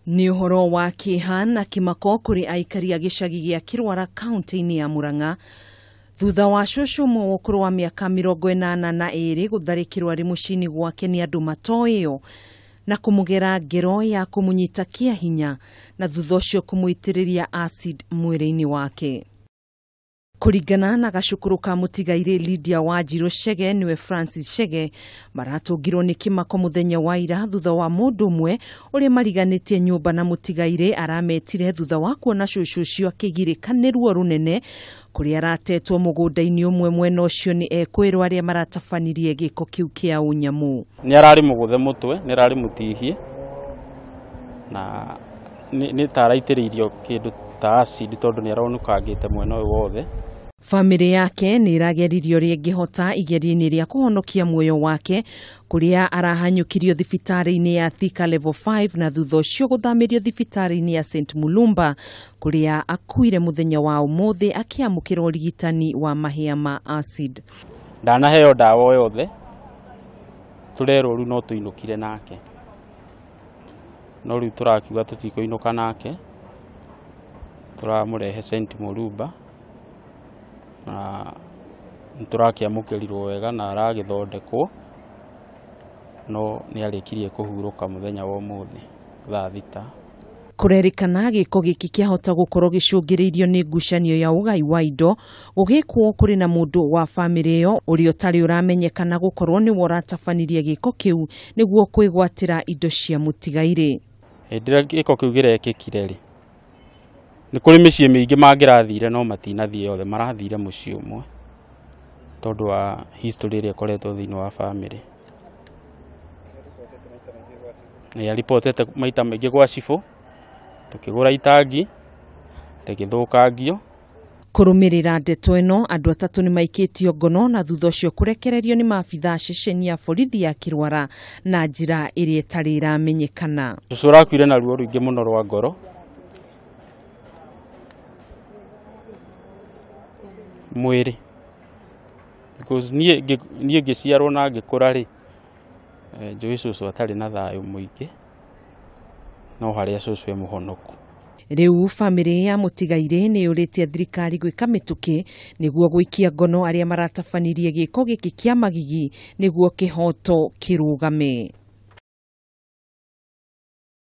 Nĩ ũhoro wa kĩeha na kĩmako kũrĩ aikari a gĩcagi gĩa Kĩrwara kaunti-inĩ ya Murang'a thutha wa cũcũ ũmwe wa ũkũrũ wa mĩaka 82 gũtharĩkĩrwo arĩ mũciĩ-inĩ gwake nĩ andũ matoĩo na kũmũgera ngero ya kũmũnyita kĩa hinya na thutha ũcio kũmũitĩrĩria acid mwĩrĩ-inĩ wake. Kũringana na gacukuru ka mũtigairĩ Lydia Wanjiru Chege niwe Francis Chege maratũngirwo nĩ kĩmako mũthenya wa ira thutha wa mũndũ ũmwe ũrĩa mariganĩtie nyũmba na mũtigairĩ arametire thutha wa kuona cũcũ ũcio akĩgirĩka nĩ ruo rũnene kũrĩa aratetwo mũgũnda-inĩ ũmwe mwena ũcio nĩ ekwĩrwo arĩa maratabanirie gĩko kĩu kĩa ũnyamũ. Nĩ ararĩ mũgũthe mũtwe, nĩ ararĩ mũtihie na nĩ ta araitĩrĩirio kĩndũ ta acid tondũ nĩ aronũkangĩte mwena ũyũ wothe. Famĩlĩ yake nĩ ĩrageririo ũrĩa ĩngĩhota igeria-inĩ rĩa kũhonokia muoyo wake kũrĩa arahanyũkirio thibitarĩ-inĩ ya Thika Level 5 na thutha ũcio gũthamĩrio thibitarĩ-inĩ ya St Mulumba kũrĩa akuire mũthenya wa ũmũthĩ akĩamũkĩra ũrigitani wa mahĩa ma acid. Ndanaheo ndawa o yothe, tũrerwo rĩu no tũinũkire nake, no rĩu tũrakiuga tũtikũinũka nake, tũramũrehe St Mulumba na nĩtũrakĩamũkĩrirwo wega na aragĩthondekwo, no nĩ arĩkirie kũhurũka mũthenya wa ũmũthĩ thaa 6. Kũrerĩkana gĩko gĩkĩ kĩahota gũkorwo gĩcũngĩrĩirio nĩ ngucanio ya ũgai wa indo gũgĩkwo kũrĩ na mũndũ wa famĩlĩ ĩyo ũrĩa ũtarĩ ũramenyekana gũkorwo nĩwe ũratabanirie gĩko kĩu nĩguo kwĩgwatĩra indo cia mũtigairĩ. Hĩndĩ ĩrĩa gĩko kĩu kĩrekĩkire rĩ, nĩ kũrĩ mĩciĩ mĩingĩ mangĩrathire no matinathiĩ othe, marathire mũciĩ ũmwe tondũ wa history ĩrĩa ĩkoretwo thĩinĩ wa famĩlĩ. Nĩ aripotete maita maingĩ gwa cibũ, tũkĩgũra itangi rĩgĩthũkangio. Kũrũmĩrĩra ndeto ĩno andũ atatũ nĩ maikĩtio ngono na thutha ũcio kũrekererio nĩ maabithaa ceceni ya borithi ya Kĩrwara na njĩra ĩrĩa ĩtarĩ ĩramenyekana. Cũcũ arakuire na ruo rũingĩ mũno rwa ngoro mwĩrĩ, because niĩ ngĩciarwo na ngĩkũra rĩ, njũĩ cũcũ atarĩ na thayũ mũingĩ, no harĩa cũcũ e mũhonoku. Rĩu famĩlĩ ya mũtigairĩ nĩ yũrĩtie thirikari gwĩka mĩtũkĩ nĩguo gũikia ngono arĩa maratabanirie gĩko gĩkĩ kĩa magigi nĩguo kĩhoto kĩrũgame.